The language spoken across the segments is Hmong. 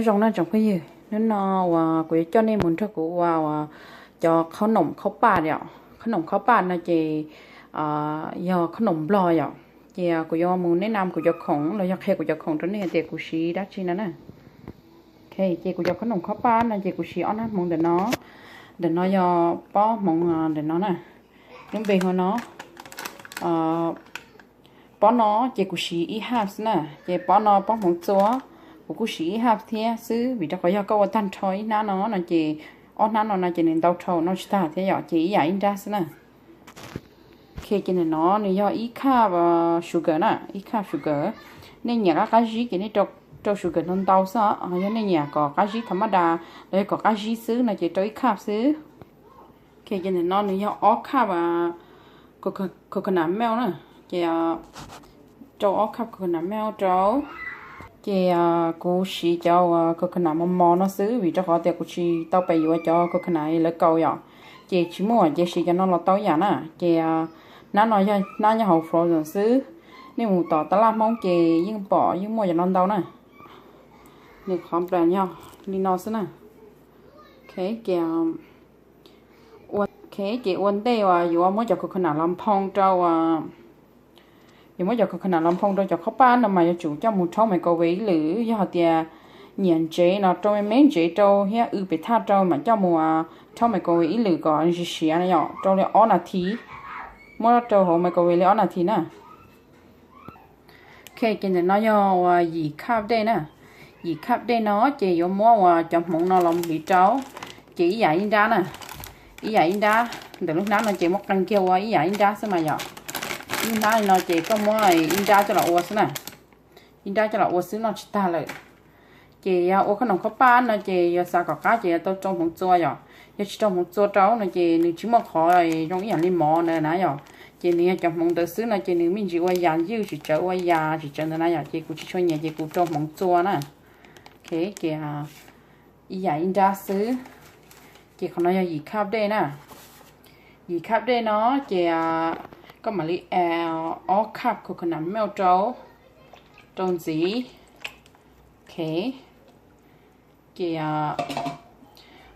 Zoo na tsoom phooj ywg, hnub no uas kuv yuav coj nej mus nrog kuv ua uas cov qhob noom khaub paj yom. Qhob noom khaub paj no ces yog qhob noom Nplog yom. Ces kuv yuav mus nes nam kuv cov khoom los yog qhia kuv cov khoom rau nej tias kuv siv dab tsi no na. Ok, ces kuv cov qhob noom khaub paj no ces kuv siv ob hnab hmoov ntawm no. Ntawm no yog pob hmoov ntawm no na, lub npe hu no. Pob no ces kuv siv ib hab xwb na, ces pob no pob hmoov txua, kuv kuj siv ib hab thiab xwb, vim rau qhov yog koj ua tag nrho ib hnab no no ces ob hnab no no ces nws ntau dhau noj tsis tag thiab yom, ces ib yam ib nrab xwb na. Ok, ces ntawm no nws yog ib cup sugar na, ib cup sugar. Nej nyiam qab qab zib ces nej rau sugar ntau ntau xwb, yog nej nyiam kom qab zib tha maj da los yog kom qab zib xwb no ces rau ib cup xwb. Ok, ces ntawm no nws yog ob cup coconut milk na, ces rau ob cup coconut milk rau. Ces kuv siv cov uas coconut mos mos no xwb vim rau qhov tias kuv tsis tau pes yuav cov coconut lawv kaus yom, ces tsis muaj ces siv cov no los tau yam na. Ces hnab no yog hnab nyob hauv frozen xwb, nej mus tom taj laj Hmoob ces yeej pom yeej muaj cov no ntau na. Nws qhov nplas yog li no xwb na. Ok, ces ok, ces ua ntej uas yuav muab cov coconut los nphoo rau, yuav muab cov coconut los nphoo rau cov khaub paj no mas yuav tsum coj mus rhaub microwave ib lwm, yog hais tias nyiam ntsev no rau me me ntsev rau thiab w pem thaj rau mas coj mus rhaub microwave ib lwm kom siav siav na yom, rau li ob nas this. Muab rau hauv microwave li ob nas this na. Ok, ces ntawm no yog uas yim cup dej na. Yim cup dej no ces yuav muab uas cov hmoov no los hliv rau, ces ib yam ib nrab na. Ib yam ib nrab, ntawm lub hnab no ces muab qee kiag ua ib yam ib nrab xwb mas yom. Lub hnab li no ces koj muab ib nrab coj los ua xwb na. Ib nrab coj los ua xwb noj tsis tag lawm. Ces yog ua khaub noom khaub paj no ces yog xav kom qab ces yuav tau rau hmoov txua yom. Yog tsis rau hmoov txua rau no ces nws tsis muaj qhov zoo ib yam li mov na yom. Ces nws yog cov hmoov ntawd xwb no ces nws me ntsis ua yam ywj tsis tsawv ua yam tsis tsawv ntawd na yom, ces kuv tsis tshua nyiam ces kuv rau hmoov txua na. Ok, ces ib yam ib nrab xwb. Ces qhov no yog yim cup dej na. Yim cup dej no ces koj mam li add ob cup coconut milk rau, rau ntxiv. Ok, ces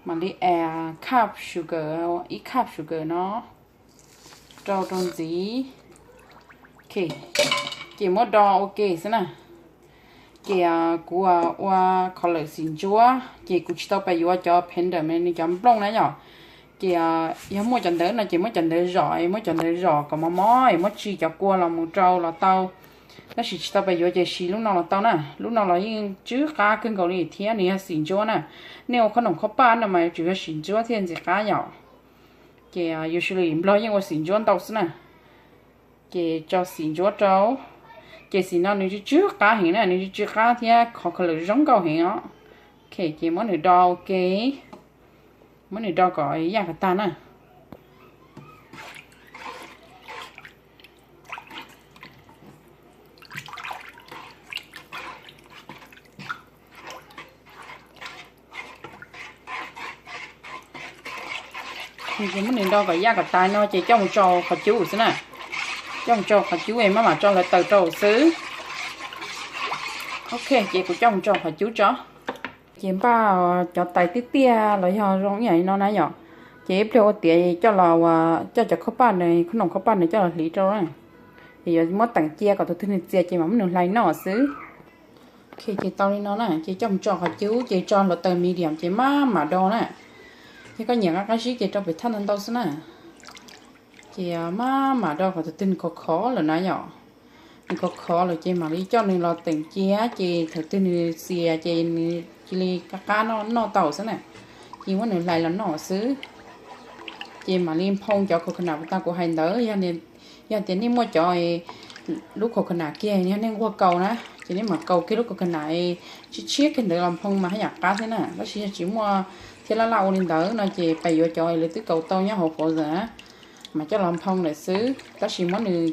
mam li add cup sugar, ib cup sugar no rau, rau ntxiv. Ok, ces muab do ua ke xwb na. Ces kuv ua qhov lawm xim ntsuab ces kuv tsis tau pais yuav cov pender me nws cov nplooj na yom. Ces yog muaj cov ntawd no ces muab cov ntawd zom, muab cov ntawd zom kom mos mos es muab tsis cov kua los mus rau los tau. Tab sis tsis tau pais yuav ces siv lub no los tau na, lub no los yeej tsw qab kawg nkaus li thiab nws yog xim ntsuab na. Nej ua khaub noom khaub paj no mas yuav tsum yog xim ntsuab thiaj ntxim qab yom. Ces usually Nplog yeej ua xim ntsuab ntau xwb na. Ces tso xim ntsuab rau. Ces xim no nws tsw tsw qab heev na, nws tsw tsw qab thiab qhov khaub lawm zoo nkauj heev os. Ok, ces muab nws do ua ke, muab nws do kom yaj kom tag na. Ces muab nws do kom yaj kom tag no ces coj mus tsau qhov cub xwb na. Coj mus tsau qhov cub es maj mam tso hluav taws rau xwb. Ok, ces kuv coj mus tsau qhov cub tso. Ces npaj cov tais tiaj tiaj los yog zoo ib yam li no na yom. Ces ib pliag ua tiav coj los, coj cov khaub paj no, khaub noom khaub paj no coj los hliv rau na. Ces yuav muab teem cia kom tus twg nws txias ces mam muab nws hlais noj xwb. Ok, ces tau li no na ces coj mus tsau qhov cub ces tso hluav taws medium ces maj mam do na. Yog koj nyiam qab qab zib ces rau pem thaj ntau ntau xwb na. Ces maj mam do kom tus twg nws khov khov lawm na yom. Nws khov khov lawm ces mam li coj nws los teem cia ces thaum twg nws txias ces nws cia li qab qab noj tau xwb na. Ces muab nws hlais los noj xwb. Ces mam li nphoo cov coconut uas tag kuv hais ntawd, yog tias nej muaj cov lub coconut kiag, yog nej nquag kaus na, ces nej mam kaus kiag lub coconut tshiab tshiab kiag ntawd los nphoo mas haj yam qab thiab na. Tab sis yog tsis muaj thiab laj laj ua li ntawd no ces pais yuav cov lawv twb kaus tau nyob hauv frozen na, mas coj los nphoo lawm xwb. Tab sis muab nws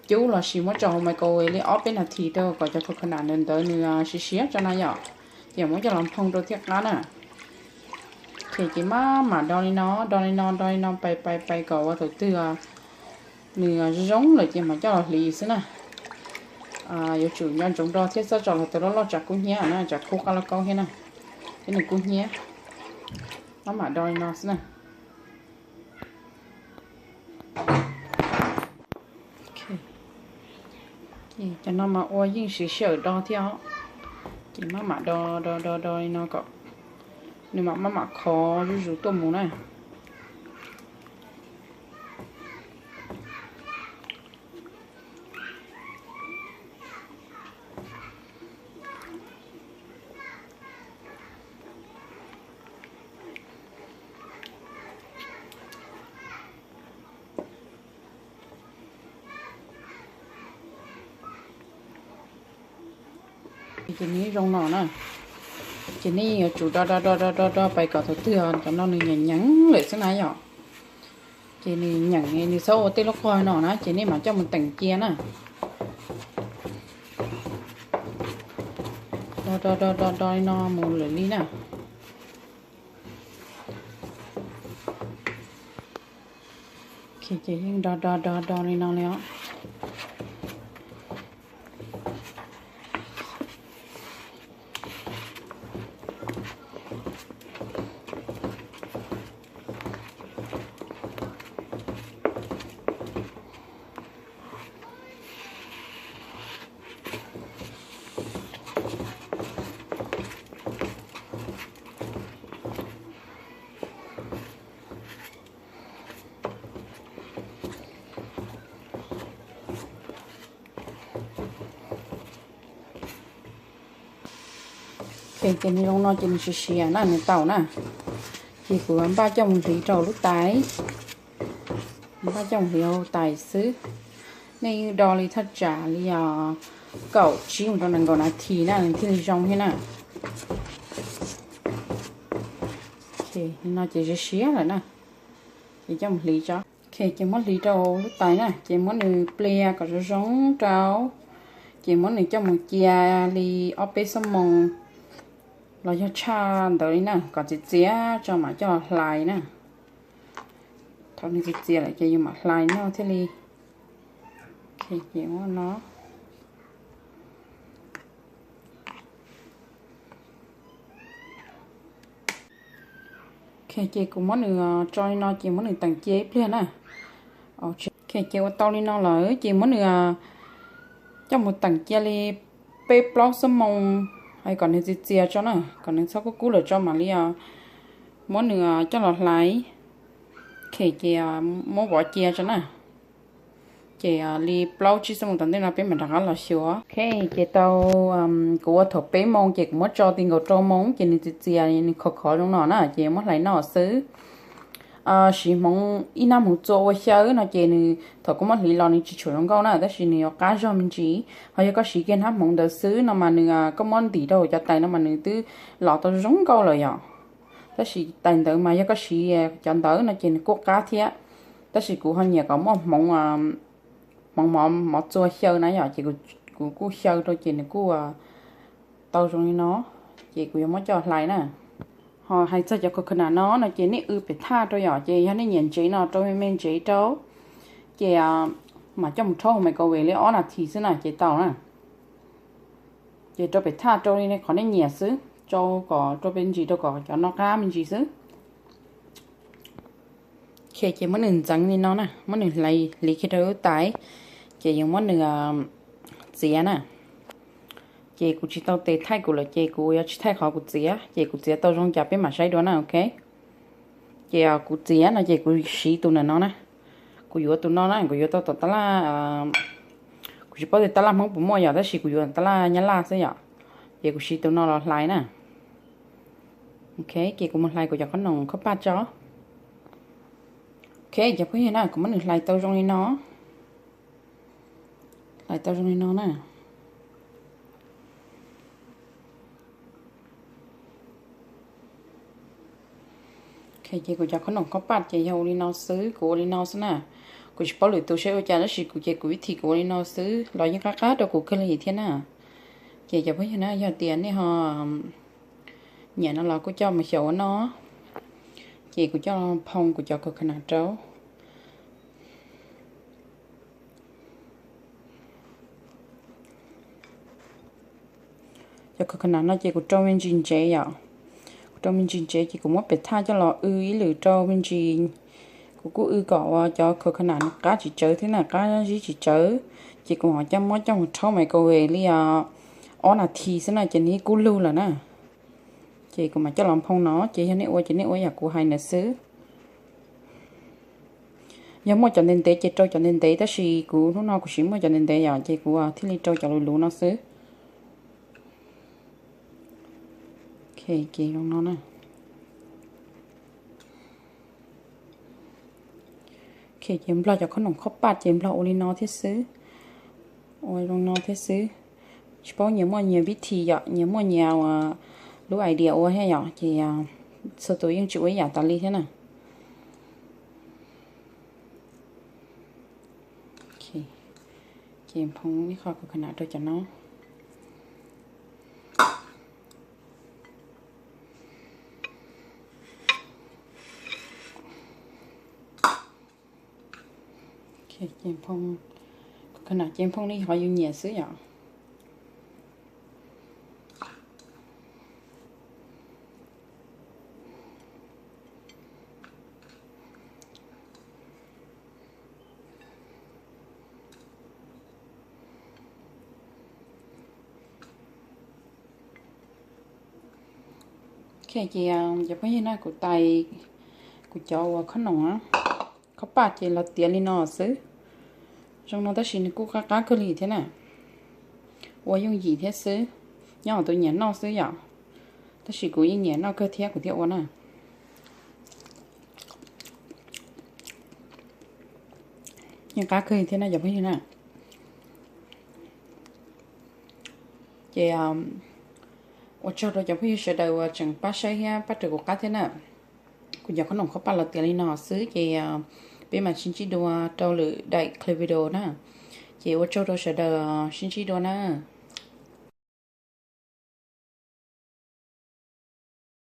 cub los sis muab tso hauv microwave li ob peb nas this rau kom cov coconut ntawd ntawd nws siav siav tso na yom. Ces muab coj los nphoo rau thiaj qab na. Ces maj mam do li no, do li no, do li no, pais pais pais kom ua thaum twg nws zoo zoo lawm ces mam coj los hliv xwb na. Yuav tsum nco ntsoov do thiab txhob tso hluav taws loj loj tsam kub hnyiab na, tsam kub qab lauj kaub thiab na. Thiab nws kub hnyiab, maj mam do li no xwb na. Cov no mas ua yeej siv sij hawm do thiab os. Ces maj mam do do do do li no kom nws mam maj mam khov zuj zus tuaj mus na. Ces nws zoo no na. Ces nej yuav tsum do do do do do do pais kom thaum twg cov no nws nyeem nyeem lawm xwb na yom. Ces nws nyeem nws txhob ua tej lub qog no na ces nej mam coj mus teem cia na. Do do do do do li no mus lawm li na. Ces yeej do do do do li no li os. Ces nws zoo no ces nws siav siav na nws tau na. Ces kuv npaj coj mus hliv rau lub tais. Npaj coj mus hliv rau tais xwb. Nej yeej do li thaj tsam li kaum tsib mus rau nees nkaum nas this na nws thiaj li zoo thiab na. No ces siav siav lawm na. Ces coj mus hliv tso. Ces muab hliv rau lub tais na ces muab nws plias kom zoo zoo rau. Ces muab nws coj mus cia li ob peb xuab moos los yog tshaj ntawd li na kom txias txias tso mam coj los hlais na. Thaum nws txias txias lawm ces yus mam hlais noj thiaj li. Ces no Ces kuv muab nws tso li no ces muab nws teem cia ib pliag na. Ces ua tau li no lawm ces muab nws coj mus teem cia li peb plaub xuab moos, kom nws txias txias tso na, kom nws txhob kub kub lawm tso mam li muab nws coj los hlais. Ces muab vov cia tso na. Ces li plaub tsib xuab moos tom ntej no peb mam rov qab los xyuas. Ces tau, kuv ua thaum peb moos ces kuv muab tso ti nkaus rau moos ces nws txias txias nws khov khov zoo no na ces muab hlais noj xwb. Siv hmoov ib hnab hmoov txua ua xyaw no ces nws thaum koj muab hliv los nws tsis tshua zoo nkauj na tab sis nws yuav qab zog me ntsis. Ho yog koj siv kiag hnab hmoov ntawd xwb no mas nws, koj muab ntim rau hauv cov tais no mas nws twb los tau zoo nkauj lawm yom. Tab sis tais ntawd mas yog koj siv cov ntawd no ces nws kuj qab thiab. Tab sis kuv ho nyiam kom muaj hmoov, hmoov mov txua xyaw na yom ces kuv kuj xyaw rau ces nws kuj tau zoo li no. Ces kuv yuav muab coj hlais na. Ho hais txog cov coconut no no ces nej w pem thaj rau yom ces yog nej nyiam ntsev no rau me me ntsev rau. Ces mam coj mus rhaub hauv microwave li ob nas this xwb na ces tau na. Ces rau pem thaj rau li qhov nej nyiam xwb, rau kom rau pem ntsis rau kom cov no qab me ntsis xwb. Ces muab nws ntxeev li no na, muab nws hliv kiag rau lub tais, ces yuav muab nws txiav na. Ces kuv tsis tau tes thaij kuv lawm ces kuv yuav tsis thaij qhov kuv txiav, ces kuv txiav tau zoo cas peb mam saib dua na, ok. Ces kuv txiav no ces kuv siv tus ntawm no na, kuv yuav tus no na, kuv yuav tau tom tab laj, kuv tsis paub tias tab laj Hmoob puas muaj yom, tab sis kuv yuav tab laj Nyab Laj xwb yom. Ces kuv siv tus no los hlais na. Ok, ces kuv mus hlais kuv cov khob noom khob paj tso. Ok, cov phooj ywg na, kuv muab nws hlais tau zoo li no. Hlais tau zoo li no na. Ok, ces kuv cov khob noom khob paj ces yog ua li no xwb, kuv ua li no xwb na. Kuv tsis paub lwm tus saib ua cas tab sis kuv ces kuv ib thim kuv ua li no xwb los yeej qab qab rau kuv kawg li thiab na. Ces cov phooj ywg na, yog tias nej ho nyiam no los kuj coj mus xyaum ua noj. Ces kuv coj phoo kuv cov coconut rau. Cov coconut no ces kuv rau me ntsis ntsev yom. rau me ntsis ntsev ces kuv muab pem thaj coj los w ib lwm rau me ntsis. Kuv kuj w kom uas cov coconut nws qab tsis tsawv thiab na, qab zib tsis tsawv. Ces kuv ho coj muab coj mus rhaub microwave li ob nas this xwb na ces nws kuj lug lawm na. Ces kuv mam coj los nphoo no, ces yog nej ua ces nej ua yam kuv hais ntawd xwb. Yog muaj cov ntev ntev ces rau cov ntev ntev, tab sis kuv hnub no kuv tsis muaj cov ntev ntev yom, ces kuv thiaj li rau cov luv luv no xwb. Ces nplog cov khob noom khob paj ces nplog ua li no thiab xwb. Ua zoo no thiab xwb. Tsis paub nyias muaj nyias vib thi yom, nyias muaj nyias lub idea ua thiab yom, ces txhua tus yeej tsis ua ib yam tas li thiab na. Ces nphoo ib qho coconut rau cov no. Ces nphoo li qhov yus nyiam xwb yom. Ces cov phooj ywg na, kuv tais kuv cov uas khob noom, khob paj ces los tiav li no xwb. Zoo no tab sis nws kuj qab qab kawg li thiab na. Ua yooj yim thiab xwb, nyob hauv tus nyiam noj xwb yom. Tab sis kuv yeej nyiam noj kawg thiab kuv thiaj ua na. Yeej qab kawg thiab na cov phooj ywg na. Ces ua tsaug rau cov phooj ywg sawv daws uas tseem pab saib thiab pab raws kuv qab thiab na. Kuv cov khob noom khob paj los tiav li no xwb ces peb mam sib ntsib dua rau lwm daim clip video na. Ces ua tsaug rau sawv daws, sib ntsib dua na.